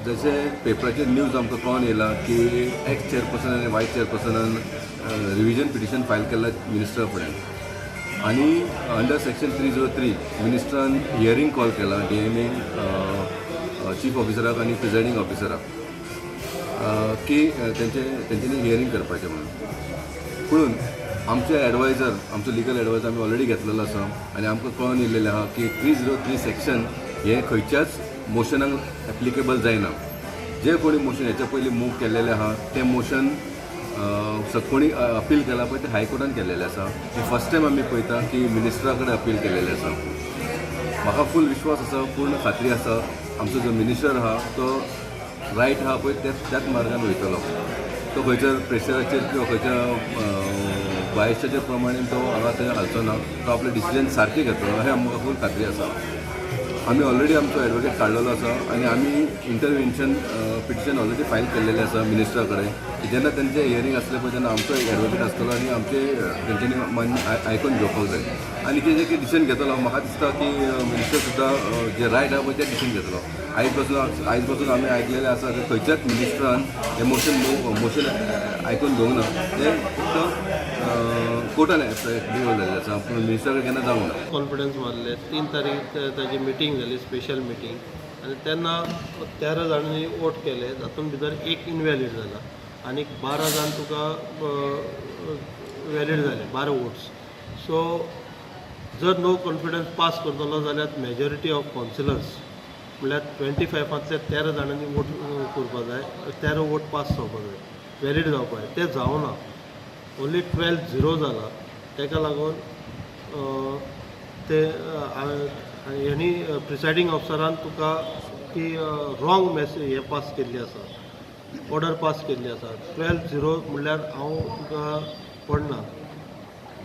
जशे पेपराचेर न्यूज आमकां कळोन येयला की एक्स चेअरपर्सन आनी वायस चेअरपर्सनान रिविजन पिटिशन फायल केल्लें मिनिस्टरा फुड्यान आनी अंडर सेक्शन 303 मिनिस्टरान हियरींग कॉल केला डीएमए चीफ ऑफिसराक आनी प्रिजायडींग ऑफिसराक की तेंच्यांनी हियरींग करपाचें म्हणून. पुणून आमचे एडवायजर, आमचो लिगल एडवायजर आमी ऑलरेडी घेतलेलो आसा आनी आमकां कळोन येयलेलें आहा की 303 सेक्शन हें खंयच्याच मोशनाक एप्लिकेबल जायना. जे कोणी मोशन हेच्या पयलीं मूव केल्लेलें आहा तें मोशन कोणी अपील केलां पळय तें हायकोर्टान केल्लेलें आसा. हें फर्स्ट टायम आमी पळयता की मिनिस्टरा कडेन अपील केल्लेलें आसा. म्हाका फूल विश्वास आसा, पूर्ण खात्री आसा आमचो जो मिनिस्टर आहा तो रायट आहा पळय त्याच मार्गान वयतलो. तो खंयच्या प्रेशराचेर किंवा खंयच्या बायसाच्या प्रमाणे तो हांगा थंय हालचो ना, तो आपलें डिसिजन सारकें घेतलो हें आमकां फूल खात्री आसा. आमी ऑलरेडी आमचो एडवोकेट काडलेलो आसा आनी आमी इंटरवेन्शन पिटिशन ऑलरेडी फायल केल्लेलें आसा मिनिस्टरा कडेन. जेन्ना तेंचें हियरींग आसलें पळय तेन्ना आमचो एक एडवोकेट आसतलो आनी आमचे तेंच्यांनी मान्य आयकून घेवपाक जाय आनी कितें कितें डिसिजन घेतलो. म्हाका दिसता की मिनिस्टर सुद्दां जे रायट आहा पळय तें डिसिजन घेतलो. आयज पासून आमी आयकलेलें आसा की खंयच्याच मिनिस्टरान हें मोशन आयकून घेवंक ना, तें फक्त कोर्टान एप्लिकेबल जाल्लें आसा, पूण मिनिस्टरा कडेन केन्ना जावंक ना. कॉन्फिडन्स मारले. 3 तारीख ताजी मिटींग जाली, स्पेशल मिटींग, आनी तेन्ना 13 जाणांनी वोट केले, तातूंत भितर एक इनव्हॅलीड जाला आनी 12 जाण तुका व्हॅलीड जाले, 12 वोट्स. सो जर नो कॉन्फिडन्स पास करतलो जाल्यार मेजॉरिटी ऑफ कावन्सिलर्स, म्हणल्यार 25ांतले 13 जाणांनी वोट करपा जाय, 13 वोट पास जावपा जाय, व्हॅलीड जावपा जाय. तें जावना, ओन्ली 12-0 जाला. ताका लागून ते हेणी प्रिसायडींग ऑफिसरान तुका की रॉंग मॅसेज हें पास केल्ली आसा, ऑर्डर पास केल्ली आसा. 12-0 म्हणल्यार हांव तुका पडना,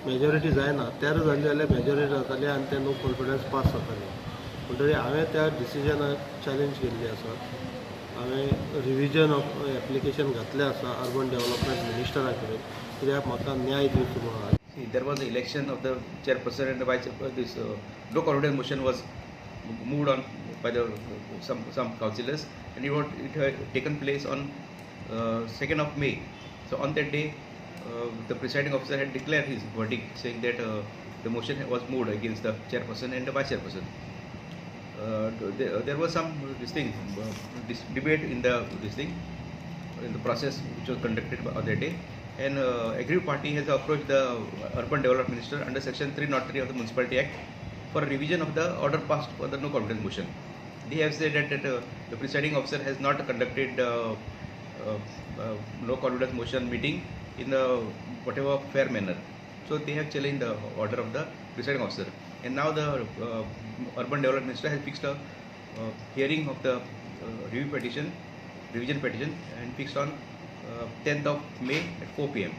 मेजॉरिटी जायना. 13 जाली जाल्यार मेजॉरिटी जाताली आनी ते नो कॉन्फिडन्स पास जाताले. म्हणटकीर हांवें त्या डिसिजनाक चॅलेंज केल्ली आसा. हांवें रिविजन ऑफ एप्लिकेशन घातलें आसा अर्बन डेवलपमेंट मिनिस्टरा कडेन, कित्याक म्हाका न्याय दिवचो म्हणून. See, there was an election of the chairperson and the vice chairperson. This no confidence motion was moved on by the some councillors, and it had taken place on 2nd of May. So on that day, the presiding officer had declared his verdict, saying that the motion was moved against the chairperson and the vice chairperson. There was some this thing this debate in the this thing in the process which was conducted on that day, and aggrieved party has approached the Urban Development Minister under section 303 of the Municipality Act for a revision of the order passed for the no confidence motion. They have said that the presiding officer has not conducted no confidence motion meeting in the whatever fair manner, so they have challenged the order of the presiding officer, and now the Urban Development Minister has fixed a hearing of the review petition, revision petition, and fixed on 10th of May at 4 p.m.